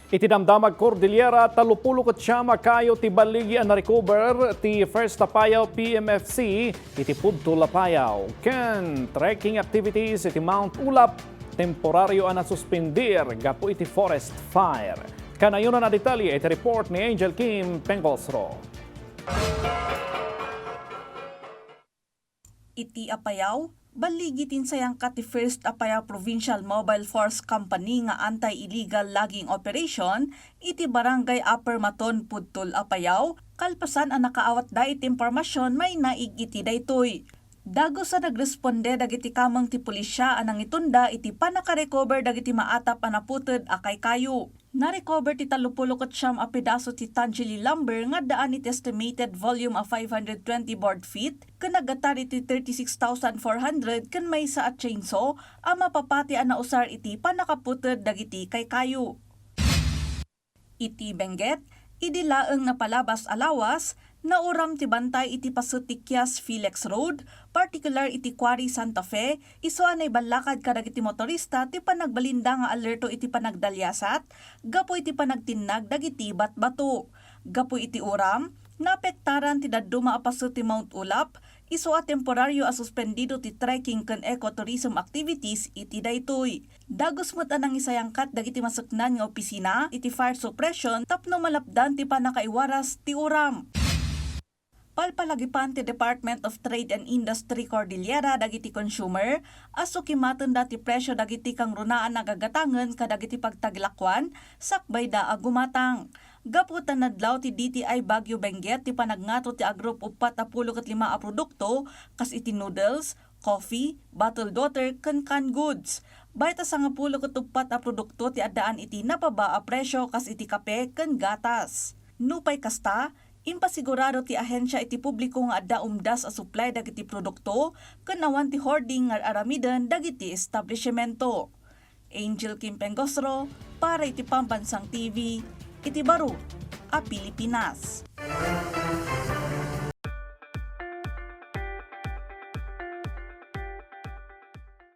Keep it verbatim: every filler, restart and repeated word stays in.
Iti Damdamag Cordillera, tallopulo ket siam a kayo ti balligi a narecover ti First Apayao P M F C iti Pudtol Apayao, ken trekking activities iti Mount Ulap temporario a nasuspendir gapu iti forest fire. Kanayonan a detalye iti report ni Angel Kim Pengosro. Iti Apayao, balligi ti insayangkat ti First Apayao Provincial Mobile Force Company nga anti-illegal logging operation iti Barangay Upper Maton, Pudtol, Apayao, kalpasan a nakaawatda iti impormasion mainaig iti daytoy. Dagus a nagresponde dagiti kameng ti pulisya a nangitunda iti pannakarecover dagiti maatap a naputed a kaykayo. Narecover ti tallopulo ket siam a pedaso ti Tanjili lumber nga addaan iti estimated volume a five hundred twenty board feet ken naggatar iti thirty-six thousand four hundred ken maysa a chainsaw a mapapati a nausar iti pannakaputed dagiti kaykayo. Iti Benguet, idi laeng napalabas a lawas, nauram ti bantay iti paset ti Kias Felix Road, partikular iti Quarry Santa Fe, isu a naiballakad kadagiti motorista ti panagbalinda nga alerto iti panagdaliasat gapu iti panagtinnag dagiti batbato. Gapu iti uram, naapektaran ti dadduma a paset ti Mount Ulap, isu a temporario a suspendido ti trekking ken ecotourism activities iti daytoy. Dagus met a nangisayangkat dagiti maseknan nga opisina iti fire suppression tapno malapdan ti pannakaiwaras ti uram. Palpalagipan ti Department of Trade and Industry Cordillera dagiti consumer a sukimatenda ti presio dagiti kangrunaan a gagatangen kadagiti pagtaglakuan sakbayda a gumatang. Gapu ta nadlaw ti D T I Baguio Benguet ti panagngato ti agrup uppat a pulo ket lima a produkto kas iti noodles, coffee, bottled water, ken canned goods. Bayat a sangapulo ket uppat a produkto ti addaan iti nababa a presio kas iti kape ken gatas. Nupay kasta, impasigurado ti ahensia iti publiko nga adda umdas a supply dagiti produkto ken awan ti hoarding nga aramiden dagiti establishmento. Angel Kim Pengosro para iti Pambansang T V, iti baro a Pilipinas.